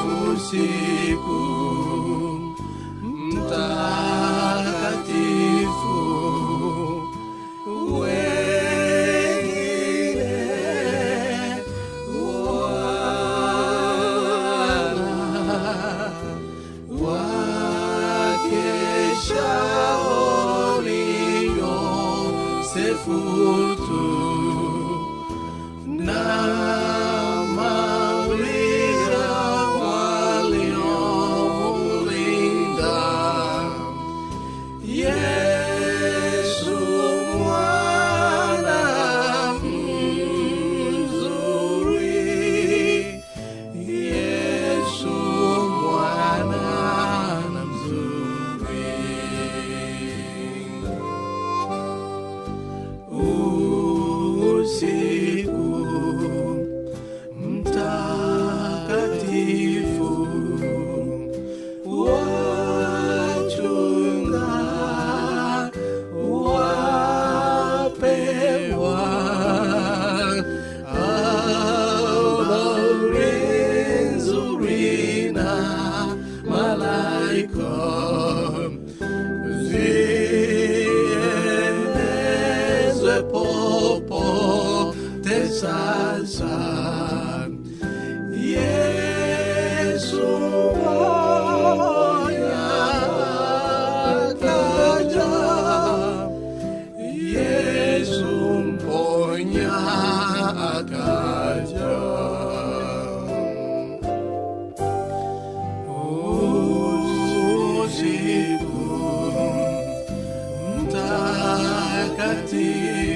Usiku mtakatifu, wengine wana wakeshao ni Yosefu tu na Maria waliomlinda. Yesu mwana mzuri, Yesu mwana mzuri. Usiku mtakatifu, wachunga wapewa habari nzuri na malaika, zienezwe popote sasa. Yesu mponya akaja, Yesu mponya akaja. Usiku mtakatifu.